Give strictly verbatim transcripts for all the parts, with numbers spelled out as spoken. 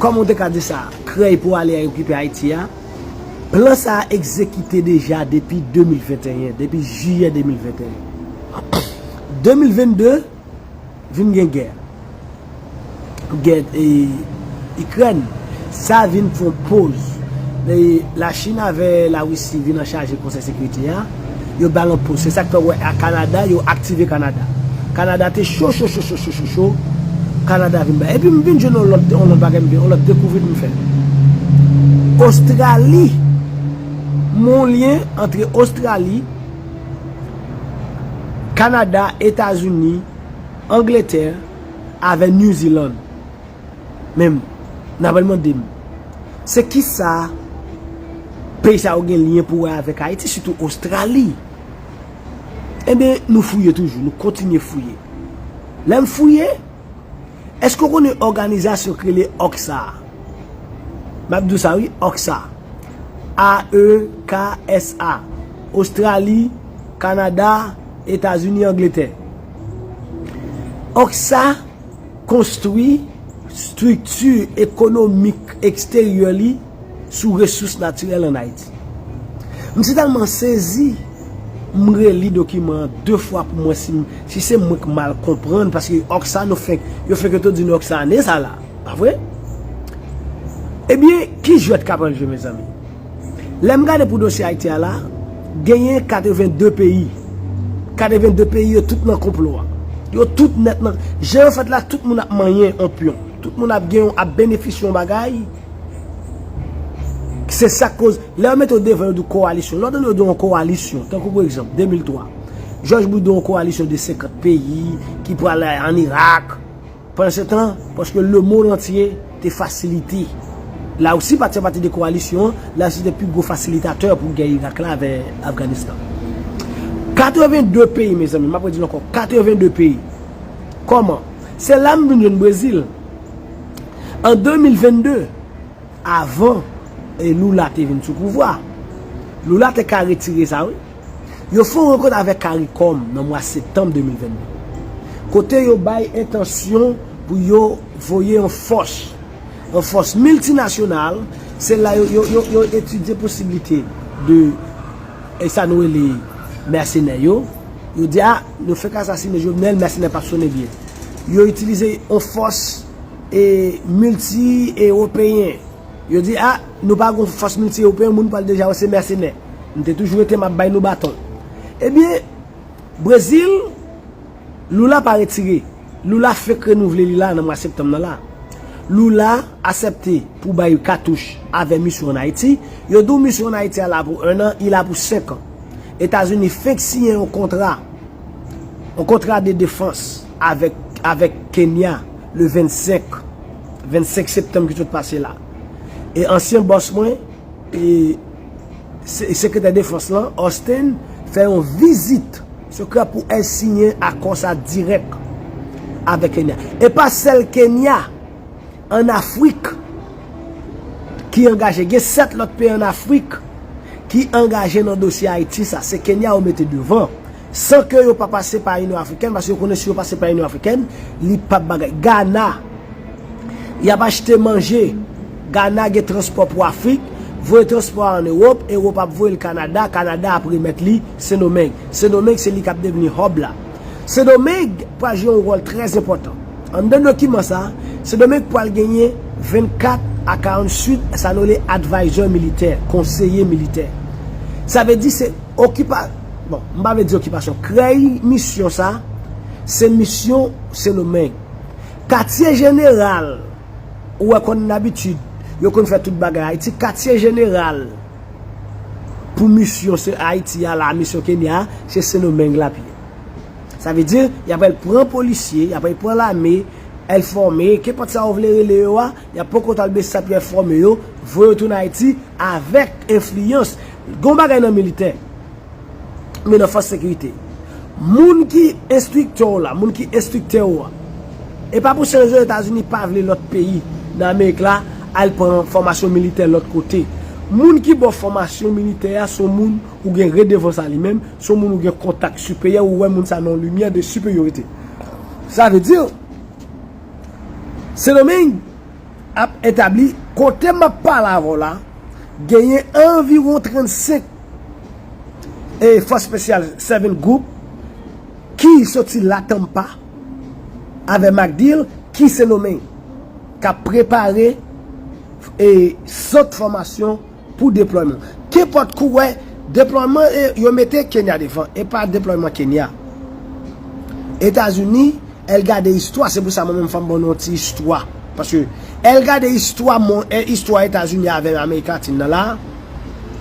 kòman w te ka di sa, krèy pou ale okipe Ayiti a, plan sa a egzekite deja depi de mil venteyen, depi jiyè de mil venteyen. De mil vennde, vin gen gè. Gè, e, Ikrèn. Sa vin fè yon poz. E, Lachin avè Larisi vin an chaje Konsèy Sekirite a. Yo ba l yon poz. Se sa k fè w wè a Kanada, yo aktive Kanada. Kanada te cho, cho, cho, cho, cho, cho, cho. Kanada vin bay. Epi m vin jwenn yon lòt, yon lòt bagay, m vin, yon lòt dekouvri m fè. Ostrali. M wè yon lyen antre Ostrali, Kanada, Etazini, Angletè avè New Zealand. Men, n ap al mande m, se kisa peyi sa yo gen lyen pou wè avèk Ayiti, sitou Ostrali? Ebyen, nou fouye toujou, nou kontinye fouye. Lè m fouye, èske w konnen òganizasyon ki rele Òksa a? M ap di w sa, wi, Òksa. A E K S A. Ostrali, Kanada, Etazini, Angletè. Òksa konstwi estrikti ekonomik eksteryè li sou resous natirèl ann Ayiti. M te tèlman sezi, m reli dokiman an de fwa pou m wè si, si se mwen k mal konprann, paske Òksa nou fenk, yo fenk yo di nou Òksa ane sa la, pa vre? Ebyen, ki jwèt k ap al jwe, mezanmi? Lè m gade pou dosye Ayiti a la, genyen katrevenn de peyi. Katrevenn de peyi yo tout nan konplo a. Yo tout nèt nan. Jan yo fèt la, tout moun ap manyen on pyon. Tout moun ap gen, ap benefisye yon bagay. Se sa k koz, lè yo mete w devan, yo di w kowalisyon. Lè w tande yo di w yon kowalisyon, tankou pou egzanp, de mil twa, Jòj Bush di w yon kowalisyon de senkant peyi ki pral ann Irak. Pandan se tan, paske lemonn antye te fasilite. Larisi pa t fè pati de kowalisyon an, Larisi te pi gwo fasilitatè pou gè Irak la avè Afganistan. Katrevenn de peyi, mezanmi, m ap redi l ankò, katrevenn de peyi. Kòman? Se la m vin jwenn Brezil. An de mil vennde, avan, e, Lula te vin sou pouvwa, Lula te ka retire sa, wi. Yo fè yon rankont avèk CARICOM nan mwa septanm de mil vennde, kote yo bay entansyon pou yo voye yon fòs, yon fòs miltinasyonal. Se la yo, yo, yo, yo etidye posiblite de, e sa nou rele mèsenè yo. Yo di, a, nou fenk asasine Jovenel, mèsenè p ap sonnen byen. Yo itilize yon fòs, e, milti ewopeyen. Yo di, a, nou pa gon fòs milti ewopeyen, moun pral deja wè se mèsenè. M te toujou rete, m ap bay nou baton. Ebyen, Brezil, Lula pa retire. Lula fenk renouvle li la nan mwa septanm nan la. Lula aksepte pou bay katouch avè misyon ann Ayiti. Yo di w misyon ann Ayiti a la pou ennan, li la pou senk an. Etazini fenk siyen yon kontra, yon kontra de defans avèk, avèk Kenya le vennsenk, vennsenk septanm ki sot pase la. E ansyen bòs mwen, e se-, sekretè defans lan, Austin, fè yon vizit sekrè pou al siyen akò sa dirèk avèk Kenya. E pa sèl Kenya, ann Afrik ki angaje. Gen sèt lòt peyi ann Afrik ki angaje nan dosye Ayiti sa. Se Kenya yo mete devan. San ke yo pa pase pa Inyon Afrikèn, paske yo konnen si yo pase pa Inyon Afrikèn, li p ap bagay. Gana, y ap achte manje. Gana gen transpò pou Afrik, voye transpò a ann Ewòp, Ewòp ap voye l Kanada, Kanada ap remèt li Sendomeng. Sendomeng se li k ap devni hub la. Sendomeng pral jwe yon wòl trè enpòtan. Anndan dokiman sa, Sendomeng pral genyen vennkat a karantuit, sa nou rele advisor militè, konseye militè. Sa vle di se okipa-, bon, m pa vle di okipasyon, krèy misyon sa, se misyon Sendomeng. Katye jeneral, ou wè konn dabitid, yo konn fè tout bagay Ayiti, katye jeneral pou misyon se Ayiti a la, misyon Kenya a, se Sendomeng l ap ye. Sa vle di, y ap al pran polisye, y ap al pran lame, al fòme, kenpòt sa w vle rele yo a, y ap poko t al Besap, y al fòme yo, voye yo tounen Ayiti avèk enfliyans. Gon bagay nan militè, men nan fòs sekirite. Moun ki enstriktè w la, moun ki enstriktè w a, e pa pou sèl rezon Etazini pa vle lòt peyi nan Amerik la al pran fòmasyon militè lòt kote. Moun ki ba w fòmasyon militè a, se yon moun ou gen redevans a li menm, se yon moun ou gen kontak siperyè, ou wè moun sa nan yon limyè de siperyorite. Sa vle di, Sendomeng, ap etabli. Kote m ap pale avè w la, genyen anviwon trannsenk e fòs espesyal Seven Group ki soti La Tampa avè McDill ki Sendomeng k ap prepare e sant fòmasyon pou deplòyman. Kenpòt kou wè deplòyman e yo mete Kenya devan, e pa deplòyman Kenya. Etazini, èl gade istwa, se pou sa mwen menm fò m ban nou yon ti istwa. Paske èl gade istwa mon, e istwa Etazini avè Amerik Latin nan la,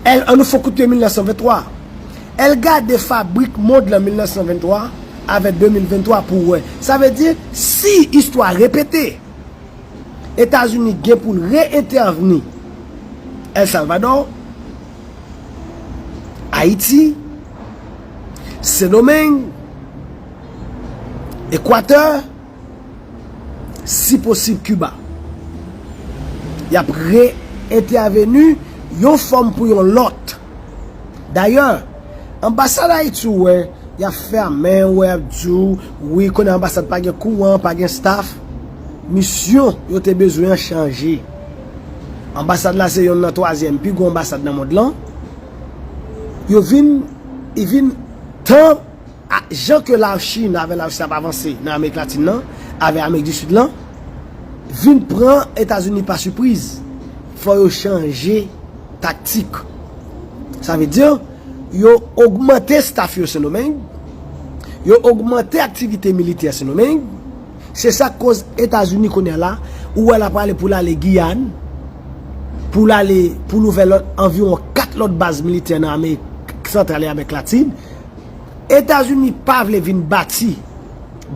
èl, an nou fè koute mil nèf san venntwa. Èl gade fabrik mond lan mil nèf san venntwa avè de mil venntwa pou wè. Sa vle di, si istwa repete, Etazini gen pou l re-entèvni El Salvador, Ayiti, Sendomeng, Ekwatè, si posib Kiba. Y ap re-entèveni yon fòm pou yon lòt. Dayè, anbasad Ayiti ou wè, y ap fèmen, ou wè y ap di w, wi, konnen anbasad pa gen kouran, pa gen staff. Misyon yo te bezwen an chanje. Anbasad la se yonn nan twazyèm pi gwo anbasad nan mond lan. Yo vin, li vin tan, a, jan ke Lachin avè Larisi ap avanse nan Amerik Latin nan, avè Amerik di Sid lan, vin pran Etazini pa sipriz. Fò yo chanje taktik. Sa vle di, yo ogmante staff yo Sendomeng, yo ogmante aktivite militè Sendomeng. Se sa k koz Etazini kounye a la, ou wè l ap prale pou l ale Giyàn, pou l ale, pou l ouvè lòt, anviwon kat lòt baz militè nan Amerik Santral e Amerik Latin. Etazini pa vle vin bati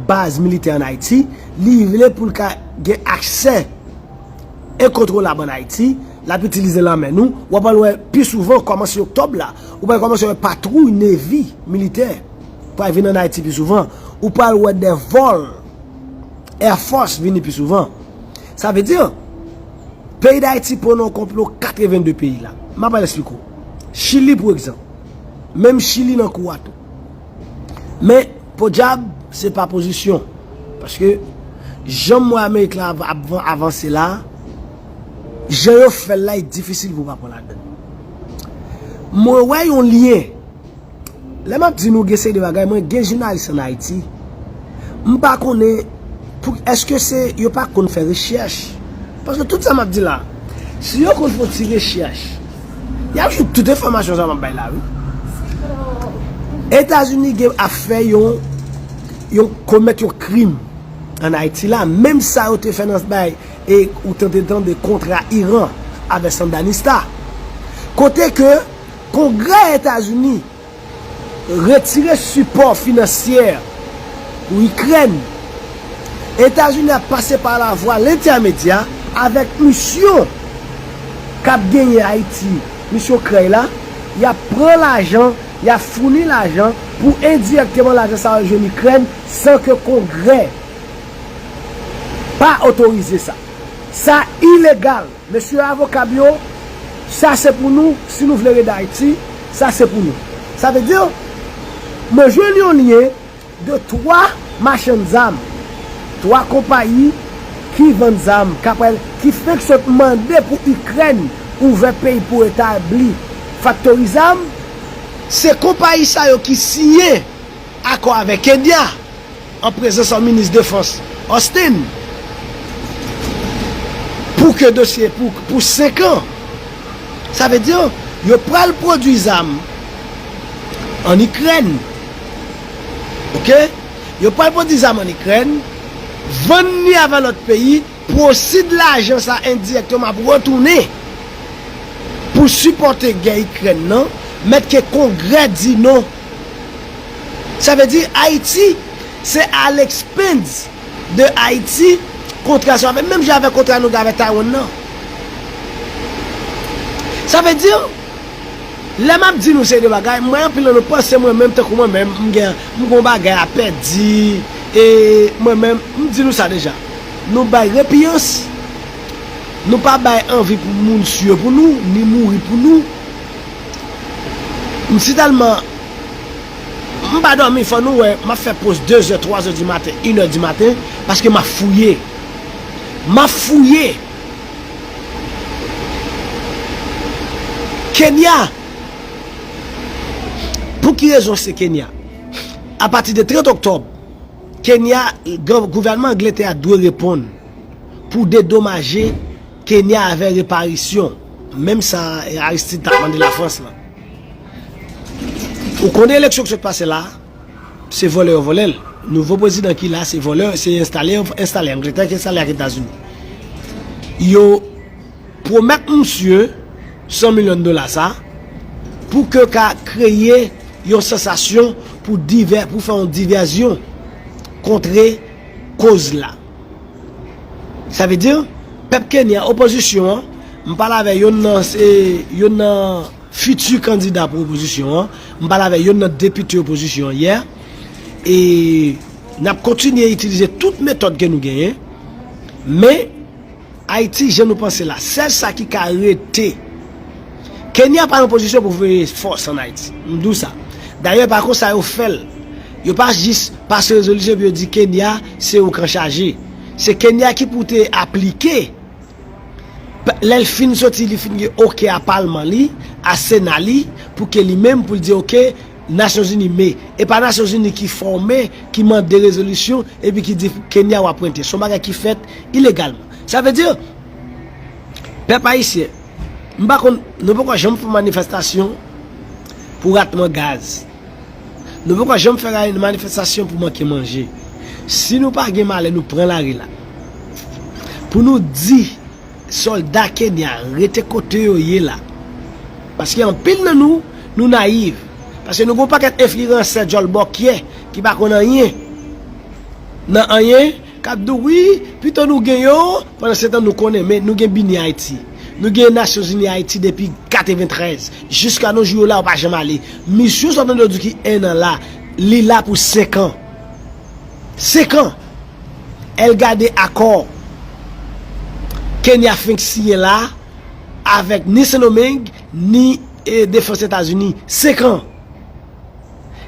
baz militè ann Ayiti, li vle pou l ka gen aksè enkontwolab ann Ayiti, l ap itilize lanmè nou. W ap al wè pi souvan, kòmanse oktòb la, ou pral kòmanse wè patwouy Navy militè pral vin ann Ayiti pi souvan. Ou pral wè de vòl Air Force vini pi souvan. Sa vle di, peyi Dayiti pran nan konplo katrevenndde peyi la. M ap al esplike w. Chili, pou egzanp. Menm Chili nan kou a tou. Men, podyab, se pa pozisyon. Paske, jan m wè Amerik la ap, ap avanse la, jan yo fè l la, li difisil pou w pa pran ladan l. Mwen wè yon lyen. Lè m ap di nou gen seri de bagay, mwen gen jounalis ann Ayiti. M pa konnen pou, èske se yo pa konn fè rechèch. Paske tout sa m ap di la, si yo konn fè yon ti rechèch, y ap jwenn tout enfòmasyon sa m ap bay la, wi. Etazini gen ap fè yon, yon komèt yon krim ann Ayiti la, menm sa yo te fè nan bay, e ou tande tande kontra Iran avè Sandanista. Kote ke Kongrè Etazini retire sipò finansyè pou Ikrèn, Etazini ap pase pa lavwa lentèmedya avèk misyon k ap genyen Ayiti, misyon krèy la, y ap pran lajan, y ap founi lajan pou endirèkteman lajan sa yo jwenn Ikrèn san ke Kongrè pa otorize sa. Sa ilegal. Mesye avoka m yo, sa se pou nou, si nou vle rete Ayiti, sa se pou nou. Sa vle di, mwen jwenn yon lyen de twa machann zam, twa konpayi ki vann zam, k ap al, ki fenk sot mande pou Ikrèn ouvè peyi pou etabli faktori zam, se konpayi sa yo ki siyen akò avèk Kenya, an prezans an minis defans Austin, pou ke dosye, pou, pou senk an. Sa vle di, yo pral pwodui zam ann Ikrèn. Oke? Yo pral pwodui zam ann Ikrèn, vann li avè lòt peyi, pwosid lajan sa endirèkteman ap retounen pou sipòte gè Ikrèn nan, mèt ke Kongrè di non. Sa vle di Ayiti, se à l'expense de Ayiti, kontra sa yo fèt, menm jan avèk kontra nou gen avèk Taiwan nan. Sa vle di, lè m ap di nou seri de bagay, mwen anpil nan nou panse mwen menm, tankou mwen menm, m gen, m gon bagay a pèdi, e mwen menm, m di nou sa deja. Nou bay repiyans, nou pa bay anvi pou moun tiye pou nou, ni mouri pou nou. M si tèlman, m pa dòmi, fò nou wè, m ap fè post de zè, twa zè di maten, inè di maten, paske m ap fouye. M ap fouye. Kenya! Pou ki rezon se Kenya? Apati de trant oktòb, Kenya, gouvènman Angletè a dwe reponn pou dedomaje Kenya avè reparisyon, menm sa Aristide t ap mande Lafrans lan. Ou konnen eleksyon ki sot pase la, se vòlè yo vòlè l. Nouvo prezidan ki la, se vòlè, se enstale, enstale Angletè, ki enstale ak Etazini. Yo pwomèt misye san milyon dola sa, pou ke ka kreye yon sansasyon pou divè, pou fè yon divèzyon kontre koz la. Sa vle di, pèp Kenya, opozisyon an, m pale avè youn nan, se, youn nan fiti kandida pou opozisyon an, m pale avè youn nan depite opozisyon an yè, e n ap kontinye itilize tout metòd ke nou genyen, men Ayiti, jan nou panse la, sèl sa ki ka rete. Kenya pa nan pozisyon pou voye fòs ann Ayiti. M di w sa. Dayè, pa konsa yo fè l. Yo pa jis pase rezolisyon epi yo di Kenya se yon kan chaje. Se Kenya ki pou te aplike. Lè l fin soti, li fin gen oke a palman li, a sena li, pou ke li menm, pou l di oke, Nasyonzini, men e pa Nasyonzini ki fòme, ki mande rezolisyon, epi ki di Kenya w ap prente. Se yon bagay ki fèt ilegalman. Sa vle di, pèp ayisyen, m pa konn, nou poko janm fè manifestasyon pou ratman gaz. Nou poko janm fè manifestasyon pou manke manje. Si nou pa gen malè, nou pran lari la. Pou nou di sòlda Kenya rete kote yo ye la. Paske anpil nan nou, nou nayiv. Paske nou gen yon pakèt enfliyansè djòl bòkyè ki pa konn anyen nan anyen, k ap di w, wi, pito nou gen yo, pandan se tan nou konnen, men nou gen Bini Ayiti. Nou gen Nasyonzini Ayiti depi katreventrèz. Jiska nou jou yo la, yo pa janm ale. Misyon sa w tande yo di ki en an la, li la pou senk an. Senk an. Èl gade akò Kenya fenk siyen la avèk ni Sendomeng, ni, e, defans Etazini. Senk an.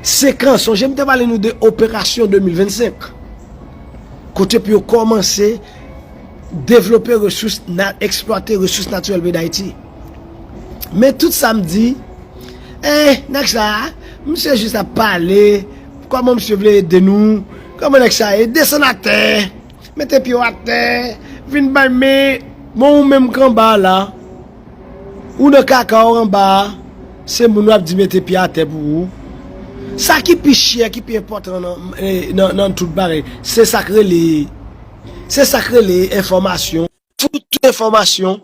Senk an. Sonje m te pale nou de operasyon de mil vennsenk. Kote pou yo kòmanse devlope resous, na, eksplwate resous natirèl peyi Dayiti. Men tout sa m di, eh, nèg sa, misye jis ap pale, kòman misye vle ede nou, kòman nèg sa ye, desann atè, mete pye w atè, vin bay men, bon ou menm k anba a la, ou nan kaka w anba a, se moun w ap di mete pye atè pou ou. Sa ki pi chè, ki pi enpòtan nan, eh, nan, nan tout bagay, se sa k rele, se sa k rele enfòmasyon. Fout tout enfòmasyon.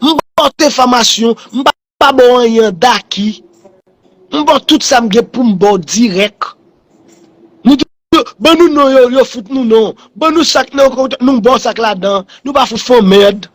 M ba w tout enfòmasyon. M pa, pa ba w anyen an daki. M ba w tout sa m gen pou m ba w dirèk. Nou di, ban nou non yo, yo fout nou non. Ban nou sa k nan kont, nou ba w sa k ladan. Nou pa fout fè yon mèd.